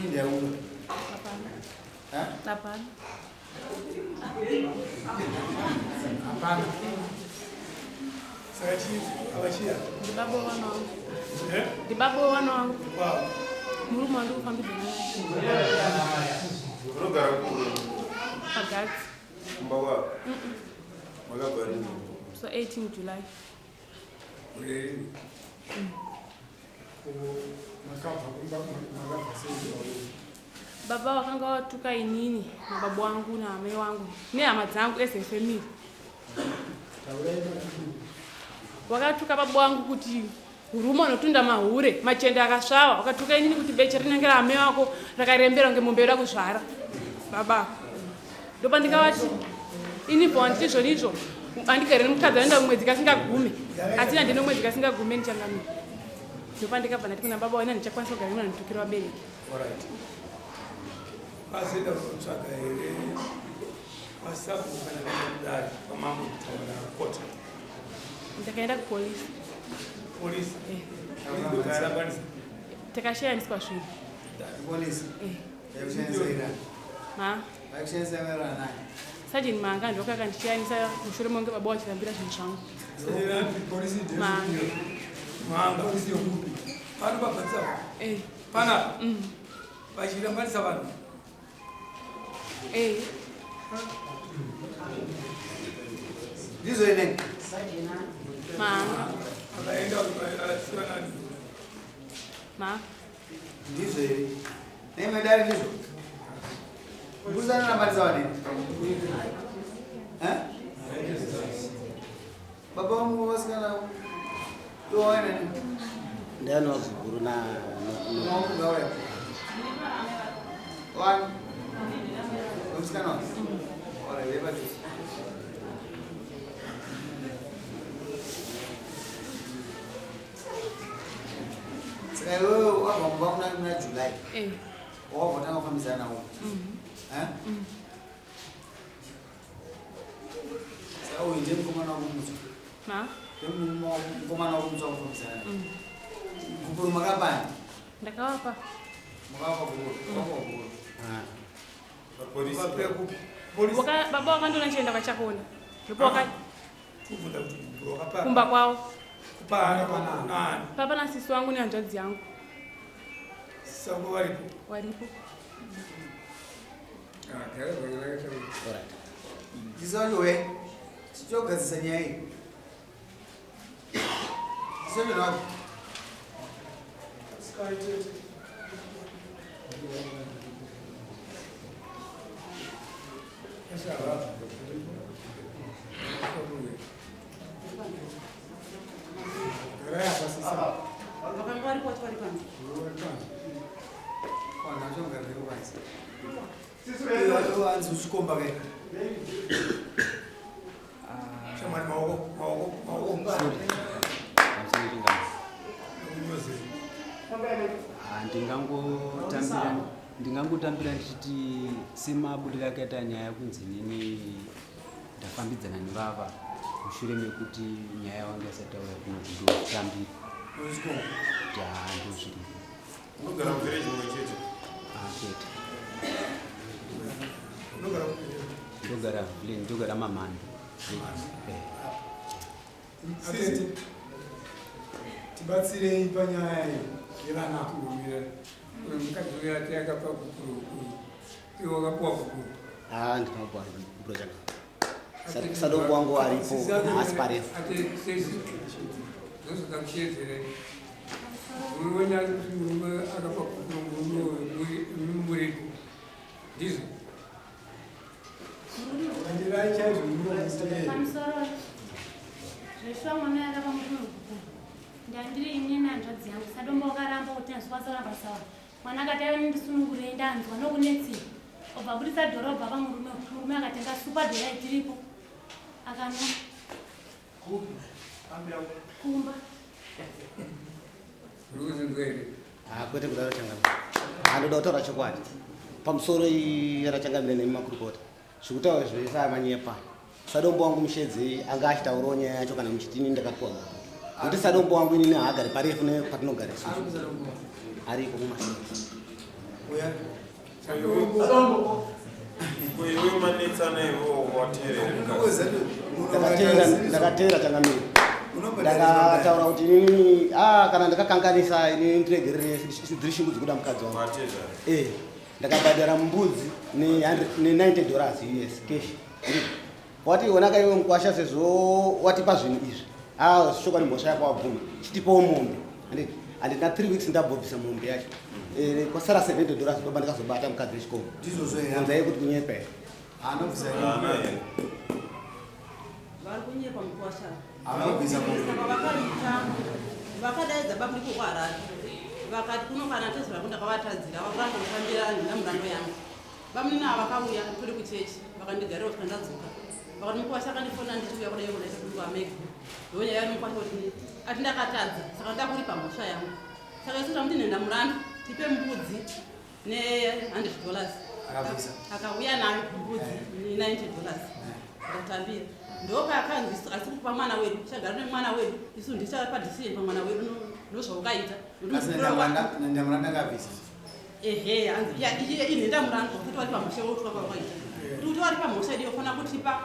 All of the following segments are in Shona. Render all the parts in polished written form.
wenyu ndiyaunga? Hapana. Hapana. Hapana. Saka chii avachiya? Ndibaba wana wangu. Eh? Ndibaba wana wangu. Wow. Murume wandi kufambidzana naye. Unogara kure? Pagatsi. Kumba kwako? Makabva rini? So 18 July. Uri Makabva kumba makabva sei? Baba vakanga vatuka inini nababa wangu naamai wangu nehama dzangu as a family. Taurai matukiro. Wakatuka baba wangu kuti hurume unotunda mahure, machende akasvava. Wakatuka inini kuti beche rinenge raamai wako rakarembera kunge mombe yoda kuzvara. Baba. Ndopandikavati ini bva wanditi izvonizvo andigare nemukadzi anoenda kumwedzi kasingagume asi handina kumwedzi kasingagume ndichangamira. Ndopandikabva ndati kuna baba wena ndichakwanisa kugara nemwana nditukira vabereki. Alright. Vazoenda kunotsvaga here kwasabhuku kana kuenda kudare kwamambo kutaura kota? Ndakaenda kupolisi. Polisi? Eh. Takarambanisa. Takashayaniswa zvinhu. Polisi? Eh. Yakushandisa ira. Ma? Vakushandisa ira nani? Sajeni Manga ndoko akandishayanisa mushure monge baba vachirambira zvinhu zvangu. Polisi Manga. Manga. Polisi yokupi? Pano pabvatisa. Eh. Panapa? Vachirambanisa vanhu. Eh. Ndizvo ine. Manga. Akaenda akasiwa nani? Ma. Ndizvo here? Nei dare ndizvo? Mbusa anorambanisa vanhu here? Eh? Baba vangu vasikana iwo waina nini? Ndiani wazukuru na Wangu ngauya. Wani? Wemusikana wani? Ora, vepadhuze. Saka iwewe wabva kumba kuna July. Eh. Wabva kutanga kufambidzana nawo. Eh? Saka uyu ndiye mukomana wako mutsva. Ma? Ndiye mukomana wako mutsva wakufambidzana naye. Gupuro makapani? Ndakavapa. Makavapa gupuro. Makavapa gupuro. Polisi. Polisi. Baba vakandiona ndichienda kwaChakonda. Ndipo waka Kubvunza kuti gupuro wakapa. kumba kwavo. Kupa ana nani? Papa nasisi wangu nehanzvadzi yangu. Sisi varipo. Waripo. Alright. Sisi wacho we, tichogadzisa nyaya iyi. Sisi wacho nawapi? Garai apa sisi. Vakanga varipo vacho vari panze. Vari panze. Vanhu vacho vagarire panze. Iwe wacho hanzi uchikomba kai. Shamwari maoko, maoko, maoko. Ndingangotambira ndichiti semabudiro akaita nyaya kunzi nini ndafambidzana nevava mushure mekuti nyaya wange isati yauya kuno kundotambira kuti haa ndozviripo. Unogara muvillage mumwe chete? Ah, kwete. Unogara kupi? Ndogara village, ndogara Mamando. Eh. Atete. Tibatsirei panyaya iyi yevana. Kumira. Uyu mukadzi uyu ati akapa gupuro uyu. Iwe wakapuwa gupuro. Ah, ndinopuwa gupuro chaka. Sadongo wangu aripo, haasi parefu. Ati sesi. Ndozoda kushedzere. Murume wenyu ari kuti murume akapa gupuro murume uyu muripo. Ndizvo. Vandirai chaizvo munomuteerera. Pamusoro zveshuwa mwana yakapa murume gupuro. Ndandiri ini nehanzvadzi yangu sadombo wakaramba kuti handikwanisa kuramba sawa. Mwana akati aiwa ndisunungurei ndanzwa nokunetsika. Obva abudisa dhorobha pamurume, murume akatenga super dhora itiripo. Akanwa. Kumba. Uri kuzvinzwa here? Ah, kwete kudaro changamire. Handoda kutaura chokwadi. Pamusoro iyi rachangamire nemi makurukota. Zvikutaura zvese amanyepa. Sadombo wangu mushedzi anga achitaurawo nyaya yacho kana muchiti ini ndakapiwa gupuro. Nokuti sadombo wangu inini haagari parefu nepatinogara isusu. Ariko kumashure. Uya. Iwe manetsana iwe wateerera. Ndakateera changamire. Ndakataura kuti inini kana ndakakanganisa inini ndiregerere, dziri shungu dzekuda mukadzi wangu. Eh, ndakabhadhara mbudzi ne$90 US cash. Wati onaka iwe mukwasha, sezvo watipa zvinhu izvi, chokwadi mhosva yako wabvuma, chitipawo mombe. Handiti handina 3 weeks ndabhobvisa mombe yacho. Eh, kwasara $70, ndoba ndakazobata mukadzi wechikoro. Ndizvozvo here? Unzai kuti kunyepa here? Anobvisa. Vari kunyepa mukwasha. Anobvisa mombe. Saka vakaita vakadaidza bamudiki kuHarare, vakati kuno kana tezvako ndakavatadzira, vakuramba kufambira nhenda yangu. Bamunini ava vakauya kuri kuchechi, vakandigarira kusvika ndadzoka. Vakati mukwasha akandifonera ndichiuya kudai kudai kuamega ndonyaya yari mukwasha kuti ati ndakatadza, saka ndoda kuripa mhosva yangu. Saka isu tamuti nhenda murandu tipe mbudzi ne$100. Akabvisa. Akauya nayo mbudzi ne$90, ndatambira. Ndopakanzi isu asi kupa mwana wedu, tichagara nemwana wedu isu, ndichapa decision pamwana wedu ndozvaukaita. Asi nendamuranda akabvisa. Ehe, hanzi ya iye inhenda murandu kuti wari pamhosva wekutuka kwaukaita, kuti wari pamhosva yedu yofana kutipa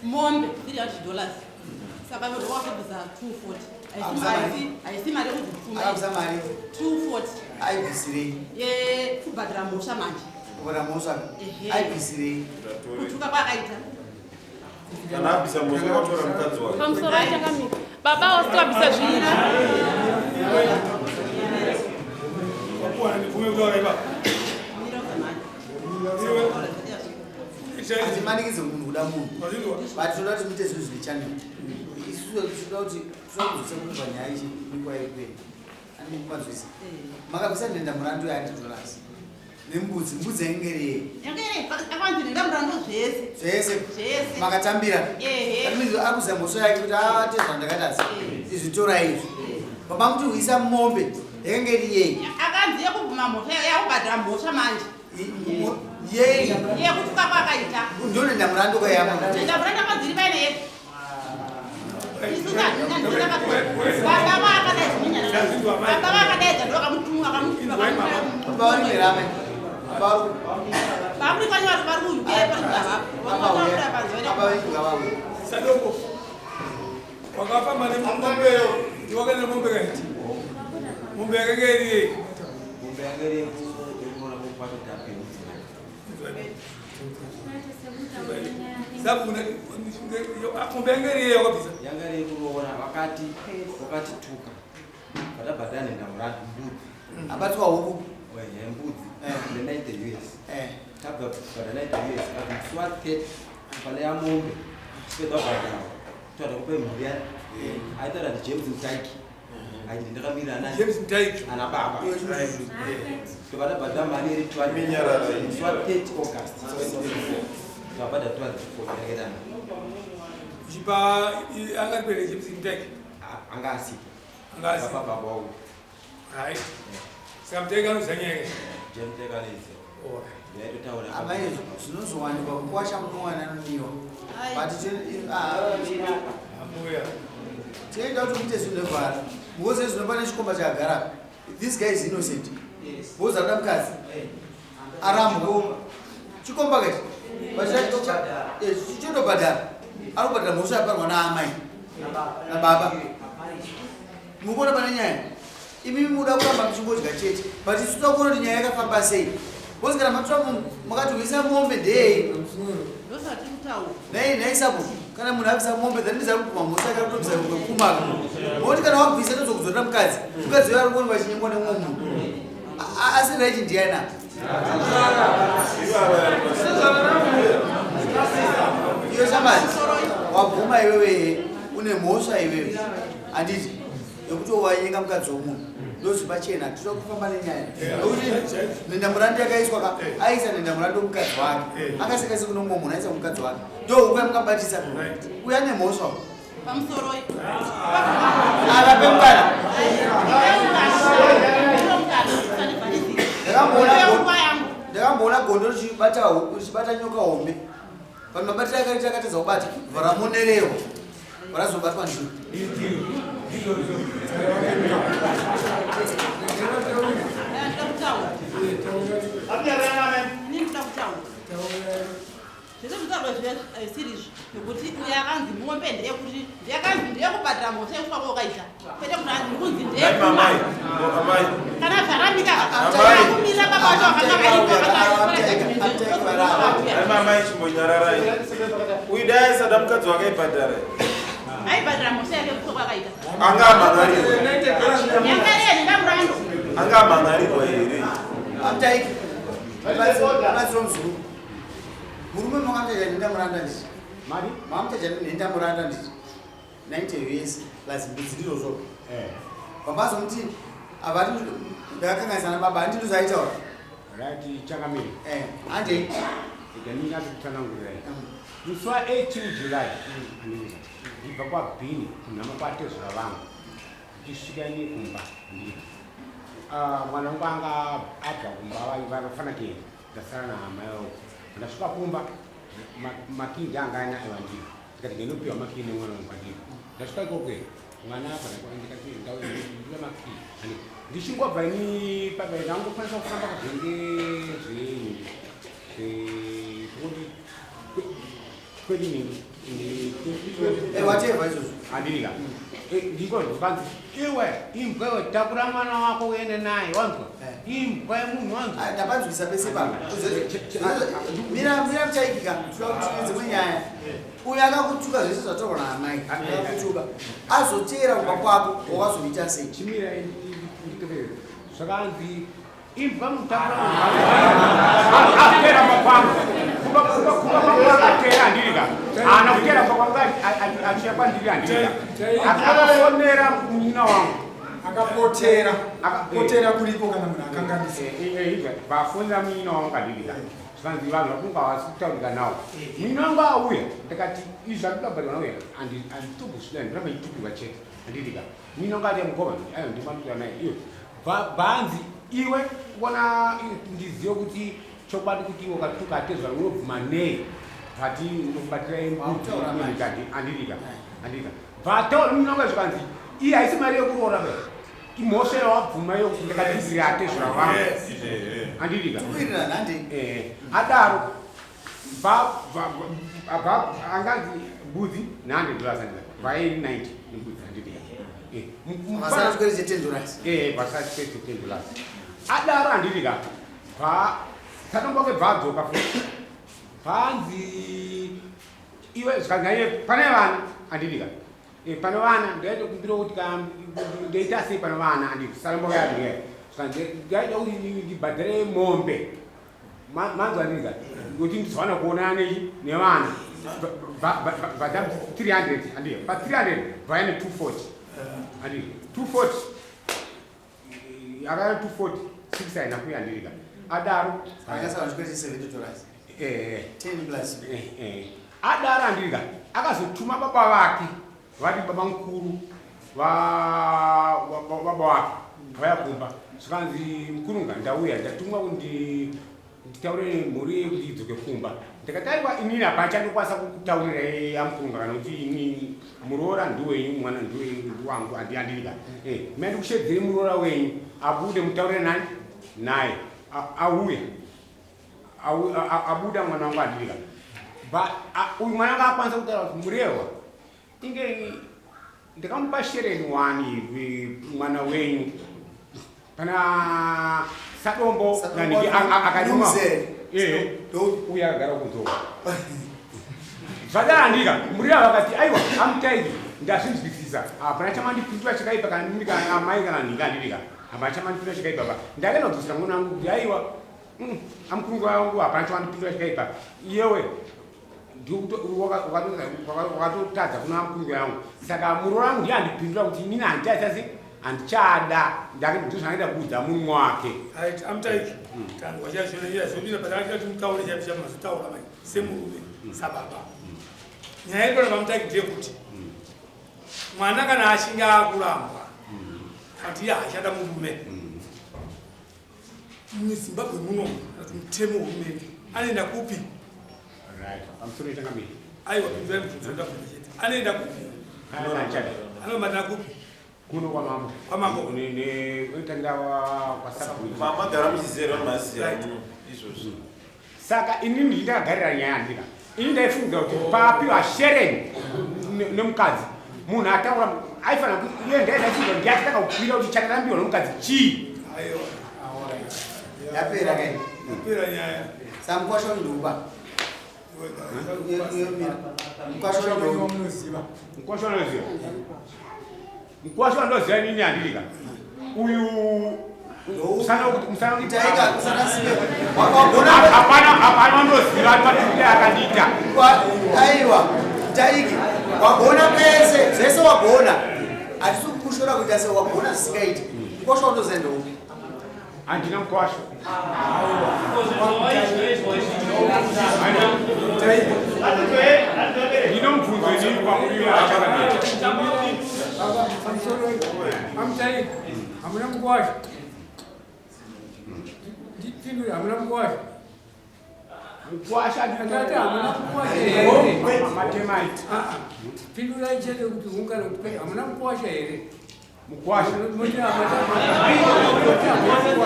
mombe $300. Saka ivo ndowakabvisa 240. Abvisa mari? Haisi mari yekuzvipfuma. Akabvisa mari? 240. Aibvisirei? Yekubhadhara mhosva manje. Kubhadhara mhosva? Ehe. Aibvisirei? Kutuka kwaakaita. Kana abvisa mhosva, watora mukadzi wake. Pamusoro achangamira, baba wasiti wabvisa zvinhu. Wapuwa ndibvume kutaura ipapo. Iwe. Hatimanikidze munhu kuda munhu. Mazvinzwa? But toda kuti muite zvinhu zvine channel. Isusu toda kuti toda kudzosa kubva nyaya ichi nekwairi kuenda andikumanzwisa. Makabvisa nhenda murandu ya$100 nembudzi. Mbudzi yainge iri yei? Akanzi nhenda murandu zvese. Zvese? Zvese. Makatambira? Ehe. That means akuziva mhosva yake kuti atezva ndakatadza, izvi torai izvi. Baba muti huisa mombe yainge iri yei? Akanzi yekubvuma mhosva, yakubhadhara mhosva manje. Yei? Yekutuka kwaakaita. Ndo nhenda murandu kayama. Nhenda murandu akanzi iri paine yese. Isu baba vaakadaidza, baba vaakadaidza ndo vakamutumwa, vakamutuka. Baba vari merame. Vamuri kwani vari kuUK. Baba venyu ngavauye. Sadoko wakafamba nemombe, ndiwakaenda nemombe kaiti mombe yakanga iri yei? Mombe yanga iri yekuona kwacho tapeudzimai. Sabu mombe yanga iri yei wakabvisa? Yanga iri yekuroora. Vakati wakatituka, vatabhadhara nhenda murandu mbudzi. Abatwa huku. Ehe, mbudzi ne90 US. Tabva kubhadhara 90 US, kati musi wa 30 pane yamombe, tipedza kubhadhara toda kupa mhuri yani. Aitaura ndi James Mtaiki, aiti ndakamirira ana James Mtaiki. Ana baba. Tobva tabhadhara mari iri Minyarara. musi wa 30 August 2024, tabhadhara 240 yakaitana. Uchipa anga ari James Mtaiki? Anga asipo. Anga asipo. Baba baba wangu. Right, saka Mtaiki anoziva nyaya yake. James Mtaiki anoiziva. Ndaitotaura. Amai, zvinozowanikwa mukwasha munowana anodiwa, but Ambuya. tinoenda kuti muite zvinhu nevhara, because zvino pane chikomba chakagara. This guy is innocent because anoda mukadzi, arambwa. Chikomba kachi chichotobhadhara, ari kubhadhara mhosva yaparwa naamai nababa. Mukuona pane nyaya, imi muda kuramba muchingodya chete, but isu toda kuona kuti nyaya yakafamba sei, because kana matora munhu makati huisa mombe ndeyei? Ndosati kutaura. Nai naisapo kana munhu abvisa mombe, that means ari kupuma mhosva yake, ari kutobvisa kumaka mokuti kana wabvisa tozokudzorera mukadzi. Mukadzi uyo ari kuonekwa achinyengwa nemumwe munhu. Asi right ndiana? Iyo shamani wabvuma iwewe une mhosva iwewe, handiti, yekuti wanyenga mukadzi womunhu? Ndozvipachena, tinoda kufamba nenyaya nokuti nhendamurandi yakaiswa ka, aisa nhendamurandi womukadzi wake, akaseka sekuno mumwe munhu aisa mukadzi wake, ndo huku yamukabatisa uya nemhosva. Pamusoro. Akape mukana. Nguva yangu. Ndakamboona gondo richibata richibata nyoka hombe, pamabatiro akaita akatadza kubata, vharamonerewa, varazobatwa ndiro. Ndida kutaura. Ini ndinoda kutaura zvese zvitaurwa zvisiri izvo nekuti uyo akanzi mombe ndeyekuti ndiyakanzi ndeyekubhadhara mhosva yekufa kwawakaita kwete kuti hanzi kunzi ndeyekuma kana zvarambika kumira baba vacho vakanga varipo. Amai, chimbonyararai. Uyu dai aisada mukadzi wake aibhadhara? Aibhadhara mhosva yake yekufa kwakaita. Anga amhan'arirwa? Yanga iri ndamurando. Anga amhan'arirwa here? Amtaiki, batsiro muzukuru. Murume makamuchaja nhendamuranda nditi? Mari? Makamuchaja nhendamuranda nditi? 90 US plus mbudzi ndizvozvo. Pambazomuti avati ndakakanganisana baba, handiti ndozvaitaura? Right, changamire. Handei. Rega ndinyatsokutsanangurira. Musi wa18 July, andika, ndibva kwaBhini kunhama kwatezvara vangu, ndichisvika ini kumba, andika. Ah, mwana wangu anga abva kumba, vafana kuenda, ndasara naamai vangu. Ndasvika kumba, makindi anga aina aiwa, ndika ndikati ndinopiwa makii nemwana wangu, andika. Ndasvika ikoko, mwana apa ndikati ndauya makii, andika. Ndichingobva ini papa, ndangokwanisa kufamba kazvenge zvenyu zvekuti 20 minutes. Whatever izvozvo. Andika, ndiko zvikanzi, "Iwe imbwa iwe, takura mwana wako uende naye, wanzwa? Imbwa yemunhu, wanzwa?" Ndapanzwisa pese pano. Mira, mira, muchaikika, toda kuti dzimwe nyaya. Uyo akakutuka zvese zvataurwa naamai, akakutuka, azoteera kumba kwako, wakazoita sei? Chimira nditevere. Zvakanzi, "Imbwa, mutakura." Atera kwangu, kumba kwangu akatera, andirika. Haana kutera kwangu achiya kwandiri, andirika. Akafonera munyina wangu. Akapotera. Potera kuriko kana munhu akanganisa. Vafonera munyina wangu, andirika. Zvikanzi vanhu vakunga havasi kutaurika nawo. Munyina wangu auya, ndikati izvi zvandikabhadhwa nauya handitombosvida, ndiramba ichitukirwa chete, andirika. Munyina wangu ati, "Mukoma, ayo ndimamukira naye iyo." Bvanzi, "Iwe kuona ndizive kuti chokwadi kuti iwe ukatuka atezvara unobvuma nei, bvati ndokubatirai mbudzi." Andirika, andirika. Bvataura munyina wangu, zvikanzi, "Iyi haisi mari yekuroora be, imhosva yawabvuma iyo kuti ndakatukira atezvara vangu," andirika. Tikuwirirana, handei. Adaro bva anganzi mbudzi ne$100, andika, vairi 90 nembudzi, andirika. Vasara chikwereti che$10. Vasara chikwereti che$10. Adaro, andirika, bva satomboke bvadzoka futi, bvanzi, "Iwe," zvikanzi naiye, "Pane vana," andirika. Pane vana, ndaitokumbira kuti ndoita sei pane vana, andika. Satomboke andika, zvikanzi, "Ndaida kuti ndibhadhare mombe, manzwa?" Andika, kuti ndizowana kuonana nechi nevana. Bhadha 300, andika. Pa 300 bvaya ne 240, andika. 240 akaya 240 6 haina kuya, andirika. Adaro. Akasara chikwereti che$70. 10 plus. Adaro, andirika, akazotuma baba vake, vati baba mukuru baba wake vaya kumba. Zvikanzi, "Mukurunga, ndauya, ndatumwa kuti nditaure mhuri kuti idzoke kumba." Ndikati, "Aiwa, inini hapana chandokwanisa kukutaurirai amukurunga, kana kuti ini muroora ndiwenyu, mwana ndiwangu, andirika. Mina ndikushedzere muroora wenyu abude, mutaurire nani naye." Auya, abuda mwana wangu, andirika. Uyu mwana anga akwanisa kutaura kuti, "Murehwa, inge ndakamupa shereni wani mwana wenyu pana sadombo." Sadombo. Naniki akaduma. Numzere. Uye akagara kunzoka zvadaro, murehwa vakati, "Aiwa, amutaiki, ndazvinzwisisa. Hapana chamandipindura chakaipa, kana mimi, kana amai, kana nhika, andirika. Hapana chamandipindura chakaipa pa ndakaenda kudzosera mwana wangu kuti, aiwa, amukurungu wangu, hapana chamandipindura chakaipa. Iyewe wakatotadza kuna mukurungu yangu, saka muroora wangu ndiye andipindura kuti inini handichaita handichada. Ndozvandaida kuudza mumwe wake." Right, amutaiki, tanzwa chaizvozvina patakati mutaure chaizvo chamazotaura mai semurume, sababa. Nyaya iri panapa, mutaiki, ndeyekuti mwana kana achinge akurambwa, kana kuti iye haachada murume, muZimbabwe muno, kana kuti mutemo hurumende, anoenda kupi? Right, pamusoro changamire. Aiwa, pindurai mubvunzo ndabvunza chete. Anoenda kupi? Kana achada. Anobatana kupi? Kuno kwamambo. Kwamambo. Unotangira kwasabhuku. Mamagara muchizera maziya izvozvo. Saka inini ndakagarira nyaya handika. Ini ndaifunga kuti papiwa shereni nemukadzi munhu ataura aifanira iye ndaifunga kuti ndiye kukwira kuti chakarambiwa nomukadzi chii. Aiwa. Yapera kai. Yapera nyaya. Samukwasha nduba. Mkwasha unoziva. Mkwasha unoziva. Mkwasha unoziva nini handika. Uyu hapana unoziva patikuti akandiita. Aiwa, Taiki, wagona pese, zvese wagona. Hatisi kukushora kuita se wagona zvisingaiti. Mkwasha unoziva ndoupi? Handina mkwasha. Ndino mubvunzo inini kwamuri achakadii. Amutaiki, hamuna mukwasha. Ndipindure, hamuna mukwasha. Mukwasha ndati hamuna mukwasha here? Matemai. Pindurai chete kuti ungano kuti hamuna mukwasha here? Mukwasha.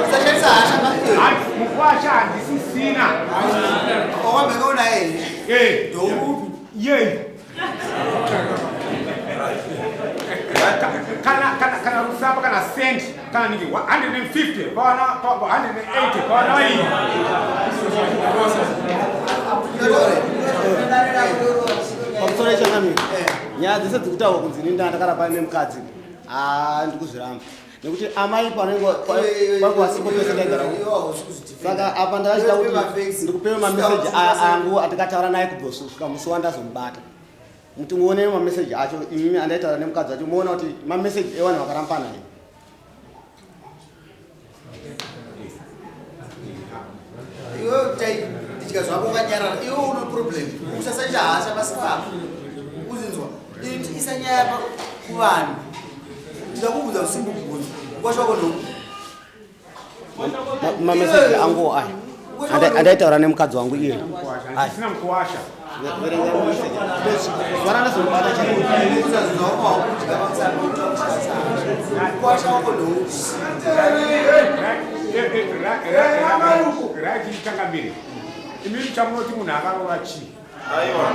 Usashandisa hasha Mukwasha handisisina. Wamhenge unaye here? Ndoupi? Yei. Kana kana kana rusamba kana cent kana niki 150 pawana 180 pawana iyi. Pamusoro ichangamira nyaya dzese dzikutaurwa kunzi ini ndakaramba nemukadzi ndikuzviramba nekuti amai panenge kwasipo pese ndaigara saka apa ndakachida kuti ndikupewe mameseji angu atikataura naye kubva kusvika musi wandazomubata muti muone mameseji acho imimi andaitaura nemukadzi wacho muona kuti mameseji evanhu vakarambana here. Iwe tai ndidya zvako ukanyarara iwe une problem usasaita hasha pasi pako uzinzwa isa nyaya kuvanhu ndakubvunza usimbu kubvunza mkwasha wako ndoupi? Mameseji angu aya andaitaura nemukadzi wangu iye. Handisina mukwasha. Zuva randazomubata Mkwasha wako ndoupi? Rachitangamire. Imimi chamunoti munhu akaroora chii? Aiwa,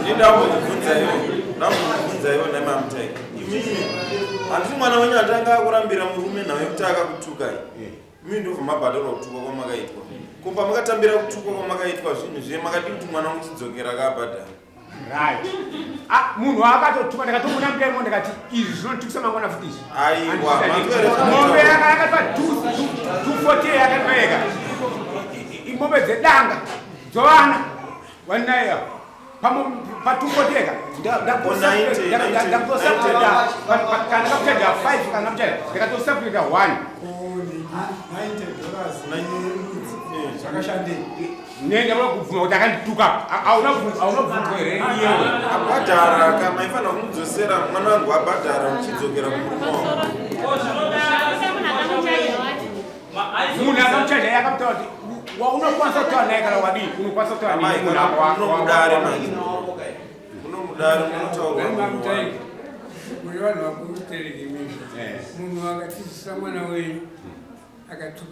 ini ndambokubvunza iwe, ndambokubvunza iwe nemamutai. Imimi handiti mwana wenyu atanga akurambira murume nawe kuti akakutukai. Imimi ndobva mabhadharwa kutukwa kwamakaitwa. Ko pamakatambira kutukwa kwamakaitwa zvinhu zviye makadii kuti mwana wangu chidzokera akabhadhara? Right. Ah, munhu akatotuka ndakatomunambira imo ndikati izvi zvinotukisa mangwana futi izvi. Aiwa, Mombe yakatwa 240 yakatwa Imombe dzedanga dzovana wanayo pamo pa 240 ega ndakutosapureta kana ndakakuchaja 5 kana ndakuchaja ndakatosapureta 1 Zvakashandei? Nenda kubvuma kuti akandituka hauna bvunzo here iyewe? Abhadhara ka maifanira kumudzosera mwana wangu abhadhara uchidzokera kumurume wangu. Munhu akamuchaja iye akamutaura kuti unokwanisa kutaura naye kana wadii unokwanisa kutaura Amai, naye munhu kana munomudare manje. Munomudare munotaurwa. Mamutaiki, muri vanhu vakuru tereki mimi. Munhu akatizisa mwana wenyu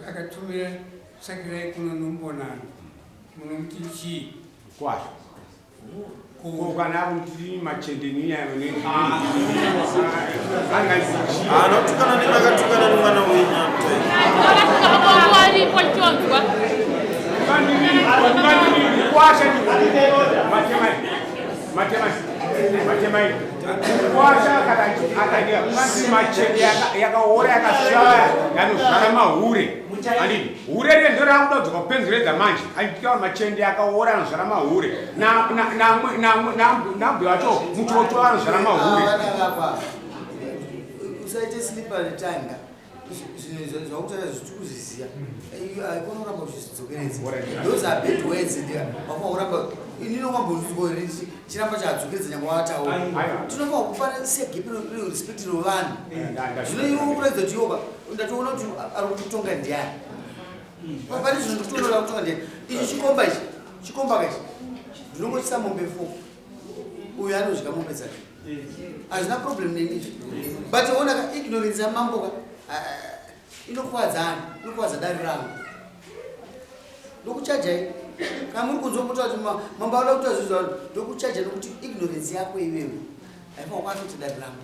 akatumira tsakirai kuno nombonana munomuti chii? Kwazvo. Ko kana akuti machende nenyaya Anotukana nemakatukana nemwana wenyu amutai. Aripo chonzwa. Matemai kwasha akaita machende yakaora yakasvaya yanozvara mahure andidi hure riye ndo rakuda kudzoka kupenzeredza manje anditaura machende yakaora anozvara mahure nambuya wacho muchoto anozvara mahure. Usaite slippery tongue. Zvinhu zvakutaura zviti kuzviziva haikona kuramba uchizvidzokeredza. Those are bad words wafana kuramba inini wambonzwa chiramba chadzokeredza nyangwe wataura. Tinofanira kupa segepi respect revanhu. Zvino iwe ukuratidza kuti iwoka ndatoona kuti ari kutonga ndiani. Pane zvinhu ndikutoona kutonga ndiani. Ichi chikomba ichi chikomba kachi ndinongochisa mombe 4 uyu anodya mombe dzake. Hazvina problem neni izvi. But ona ka ignorance yamambo ka inokuvadza ani? Inokuvadza dare rangu. Ndokuchajai. Kana muri kunzwa mutaura kuti mambo anoda kuita zvinhu zvavanhu, ndokuchaja nokuti ignorance yako iwewe haifanirwa kuafecta dare rangu.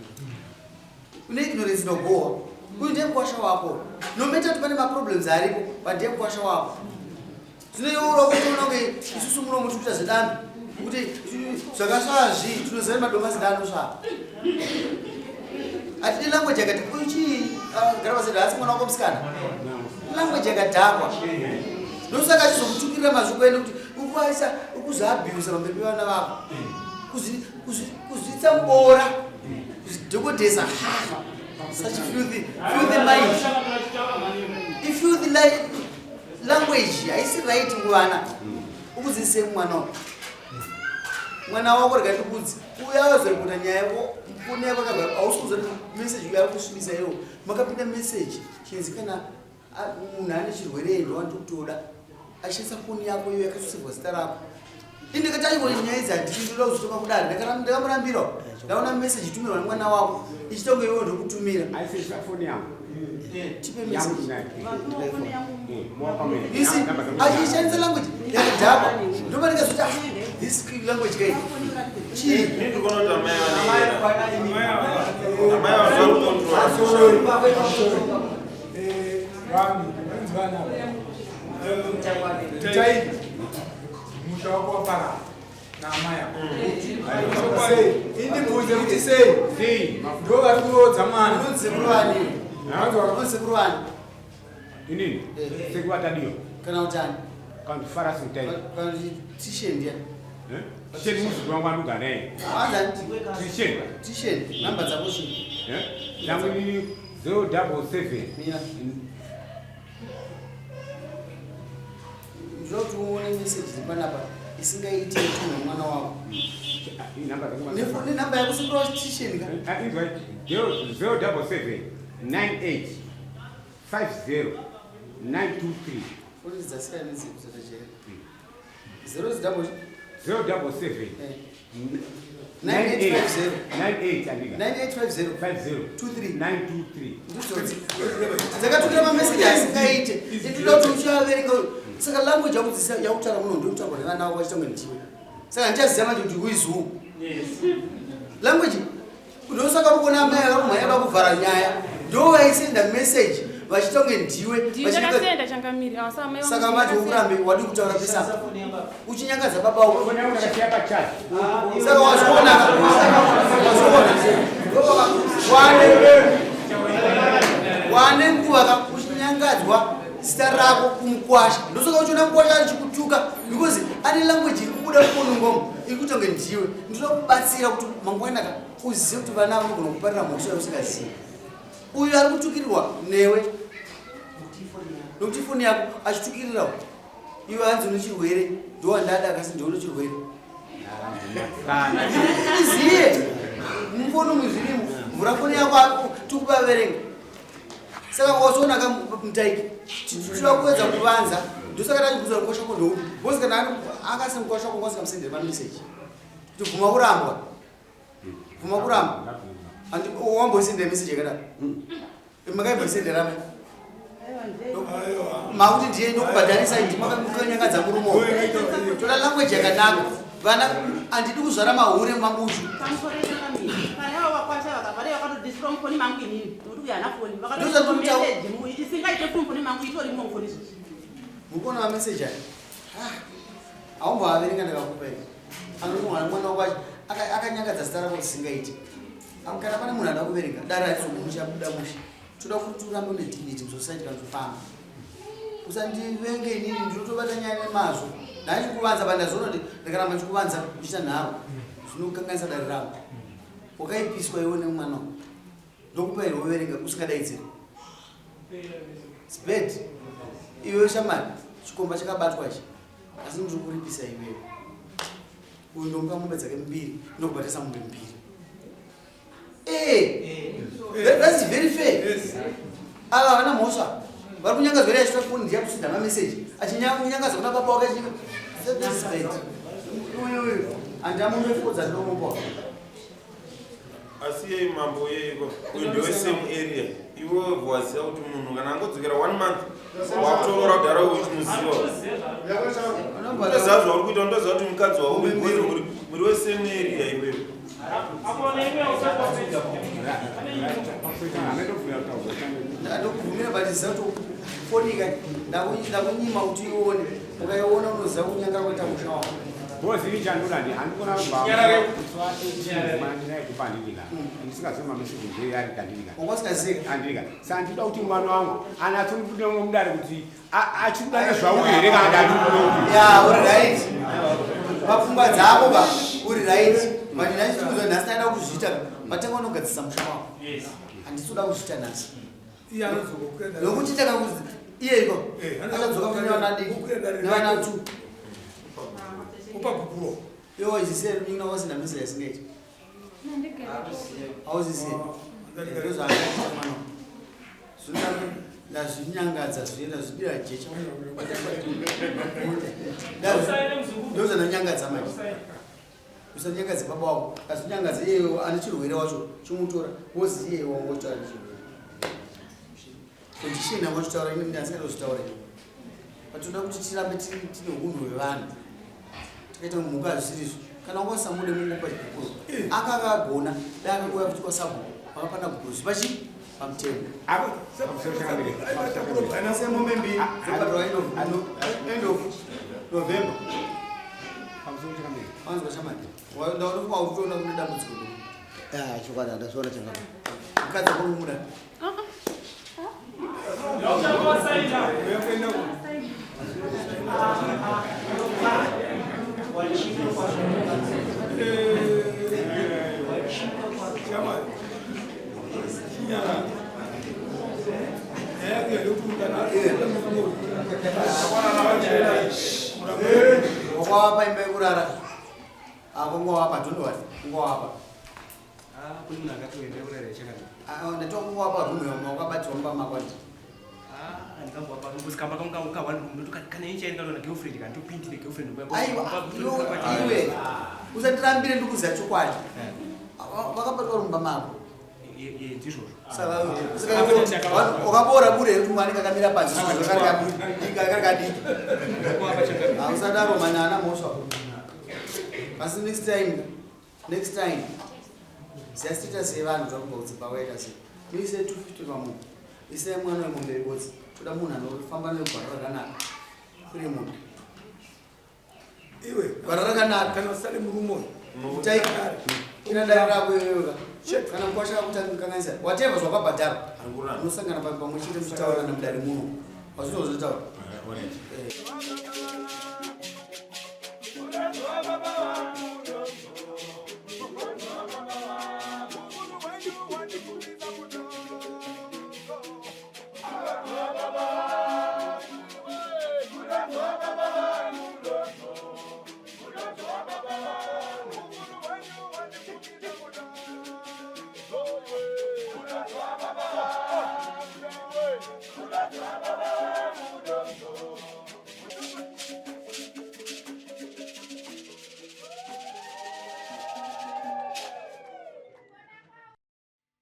Une ignorance inogowa. Uyu ndiye mukwasha wako. No matter kuti pane maproblems aripo, but ndiye mukwasha wako. Zvino iwe uri kutoona kunge isusu muno muti kuita zvedambi. Kuti zvakasvava zvii, tinoziva madomasi ndaanosvava. Hatidi language yakati uyu chii gara paseda asi mwana wako musikana. Language yakadhakwa. Ndosaka achizokutukirira mazviko ene kuti ukuvaisa ukuzoabuse pamberi pevana vako. Kuzviitsa muboora. Kuzvidhokodhesa. Such filthy, filthy mind. Ifilthy language haisi right kuvana. Ukuziise mwana wako. Mwana wako rega ndikudzi. Uya wazoripota nyaya yako foni yako akabva hausi kuziva kuti message uya kusvibisa iwo. Makapinda message chinzi kana munhu ane chirwere ndo wandikutoda achishandisa foni yako iyo yakasosevwa zita rako. Ini ndikati aiwa nyaya idzi handidi ndoda kuzotoka kudare. Ndakamurambira. Ndaona message itumirwa nemwana wako ichiita kunge iwewe ndokutumira. Aishandisa foni yangu. Tipe message. You see, achishandisa language yakadhakwa. Ndopa ndikazoti ah, this language kai. Chii? Ndikuona kuti amai vane amai vari kucontrola. Vanhu, vanzi vana. Itai musha wako waparara naamai ako. Sei? Indibvunze kuti sei? Ndo vari kuroodza mwana. Unonzi sekuru vani? Unonzi sekuru vani? Inini? Sekuru vatadiwa. Kana kuti ani? Kana kuti Farasi Mutai. Kana kuti Tishen ndiani? Tishen muzukuru wangu anogara naye. Anzani? Tishen. Tishen, namba dzako chii? Yangu ni 077. Mira. Ndoda kuti uone message iri panapa isingaiti yetunhu mwana wako. Nenhamba yako sekuru vaTishen ka? Inzwa 077 98 50 923. Foni dzasiyana nedzekuzata Zero double 077 9850 98 andika 9850 50 23 923. Ndidzodzi dzakatukira mameseji asingaite. Ndinoda kuti uchiaverenga. Saka language yakudzisa yakutaura muno ndokutaurwa nevana vako vachiita kunge ndiwe. Saka handichaziva manje kuti who is who. Language ndosaka uri kuona amai vari kumhanya kuda kuvhara nyaya. Ndo vaisenda message vachiita kunge ndiwe. Ndini ndakasenda changamire. Ava samai vangu Saka manje ndakasenda. ukurambe wadi kutaura pesa. Uchinyangadza baba wako. Foni yangu ndakasiya pacharge. Saka wazviona wazviona. Wane nguva ka uchinyangadzwa zita rako kumukwasha. Ndosaka uchiona mukwasha achikutuka because ane language iri kubuda mukonongomo iri kuita kunge ndiwe. Ndinoda kubatsira kuti mangwana ka uzive kuti vana vanogona kuparira mhosva yausingazivi. Uyu ari kutukirirwa newe nokuti foni yako achitukirirawo iwe hanzi une chirwere ndowandada akasi ndiwe une chirwere. Iziye mufoni umu zvirimo mvura foni yako tikuvaverenga. Saka wazoona ka mutaiki tinoda kuedza kuvanza ndosaka tachikuza mukwasha wako ndoupi because kana akasi mukwasha wako wasingamusenderi mameseji kuti bvuma kurambwa bvuma kurambwa Andi wambosendera message yakadaro makaibosendera mai makuti ndiye ndokubhadharisa ndi makanyangadza murume uyu. Toda language yakanaka vana handidi kuzvara mahure mumabushu. Pamusoro changamire. Pane avo vakwasha vakavhara vakatodisira mufoni mangu inini. Nokuti uyu haana foni. Ndozvandiri kutaura. Vakatomeseji isingaite foni mufoni mangu itorimo mufoni izvozvi. Muri kuona mameseji aya? Haumboaverenga ndakakupa here? Anomuwana mwana wako akanyangadza zita rako zvisingaiti. Kana pane munhu anoda kuverenga dare harizomuchabuda mushe. Toda kuti urambe une dignity musociety kana kufamba. Usandivenge inini ndinotobata nyaya nemazvo. Ndachikuvanza pa ndazoona kuti ndakaramba ndichikuvanza ndichiita nharo. Zvinokanganisa dare rangu. Wakaipiswa iwe nemwana wako. Ndokupa here woverenga usingadaidziri. It's bad. Iwe shamani chikomba chakabatwa ichi. Asi ndiri kuripisa iwewe. Uyu ndomupa mombe dzake mbiri, ndokubatisa mombe mbiri. That's very fair. Ava havana mhosva. Vari kunyangadzwa here achita foni ndiye kusenda mameseji. Achinyangadza kuna baba wake achinyangadza. That's bad. Uyu uyu handiamume fodza ndinomupa. Asi yei mambo yeiko uyu ndewe same area. Iwe webva waziva kuti munhu kana angodzokera one month wakutorora kudhara uchimuziva. Unotoziva zvauri kuita, unotoziva kuti mukadzi wako because muri wesame area iwewe. Ndakubvumira but ziva kuti fonika ndakunyima kuti ione ukaiona unoziva kunyanga kuita musha wako. Bozi ichandura ndi handikona kubva ndisingazivi mameseji ndeyari kandidika andidika saka ndinoda kuti mwana wangu anatsondibuda mudare kuti achikuda nezvauri here kana kuti ya uri right pafungwa dzako ba uri right but ndachikuza nhasi ndaida kuzviita matanga unogadzisa musha wako handisi kuda kuzviita nhasi nokuti takakuzi iye iko akadzoka kune vana diki nevana tu iwe wazisiya munin'ina wasina misa yasingaiti auzisiye ndozvaakaita mwana zvinoda ndazvinyangadza zviye ndazvidira jecha ndozvandanyangadza manje usanyangadze baba wako azvinyangadze iye ane chirwere wacho chimutora wozi iye wangotaura nechirwere condition yangu achitaura ini mnhu asingatozotaura ini patoda kuti tirambe tine hunhu hwevanhu takaita mhuka hazvisirizvo kana wanga usamude mungupa chigupuro akakagona dai akakuya kuti kwasabhuku vakapanda gupuro zvipachi pamutemo semombe mbiri dzobhadharwa end of November. Wanzwa shamani ndaona kutoona kune dambudziko. Chokwadi handazviona changana. Mukadzi wako umuda? Wakawapa imba yekurara ako ungawapa, don't worry, ungawapa. Kune munhu akatoenda kurara chakadai. Ndati ungawapa room wakabatirwa mumba mako andi. Handingambowapa room because kamba kangu ka one room ndoti kana ichaenda na girlfriend kana topindi ne girlfriend. Aiwa, iwe usandirambire, ndikuziva chokwadi. Vakabatwa mumba mako. Ndizvozvo. Saka wakabora bure here kuti mwana kakamira panze kari kadiki? Usadaro mani, ana mhosva. Asi next time, next time ziya status yevanhu zvakubva kudzimba waita sei. Muise 250 pamunhu, isai mwana wemombe yebodzi. Toda munhu anofamba negwara rakanaka kuri munhu. Iwe. Gwara rakanaka. Kana usade murume. Tai ina dare rako iyoyoka kana mukwasha akutanganisa whatever zvakabhadhara unosangana pamwe chete muchitaurana mudare muno wazvinozotaura.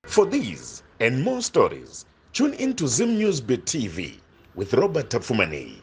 For these and more stories, tune in to Zim News Bit TV with Robert Tafumani.